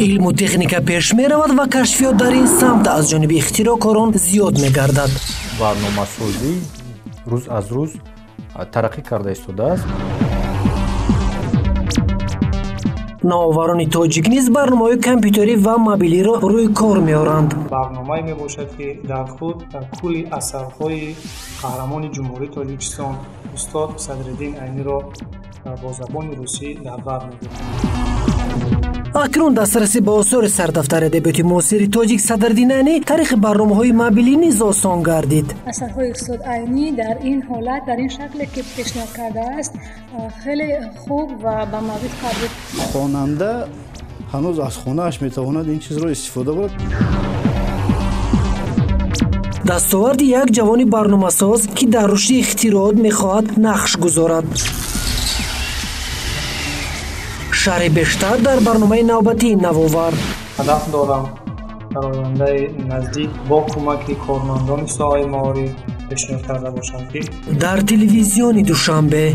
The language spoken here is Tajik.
Илму техника пеш меравад ва кашфиёт дар ин самт аз ҷониби ихтироъкорон зиёд мегардад. Барномасозӣ рӯз аз рӯз тараққӣ карда истодааст. Навоварони тоҷик низ барномаҳои компютерӣ ва мобилиро рӯи кор меоранд. Барномае мебошад, ки дар худ кулли асарҳои қаҳрамони Ҷумҳурии Тоҷикистон устод Садриддин Айниро бо забони русӣ дар бар мегирад. Акнун дастрасӣ ба осори сардафтари адабиёти муосири тоҷик Садриддин Айнӣ тариқи барномаҳои мобилӣ низ осон гардид. Асарҳои устод Айнӣ дар ин ҳолат, дар ин шакле ки пешниҳод кардааст, хеле хуб ва ба маврид қабул. Хонанда ҳанӯз аз хонааш метавонад ин чизро истифода барад. Дастоварди як ҷавони барномасоз, ки дар рушди ихтироот мехоҳад нақш гузорад. Шарҳи бештар дар барномаи навбатии Навовар. Ҳадаф дорам дар ояндаи наздик бо кӯмаки кормандони соҳаи маориф пешниҳод карда бошам, ки дар телевизиони Душанбе.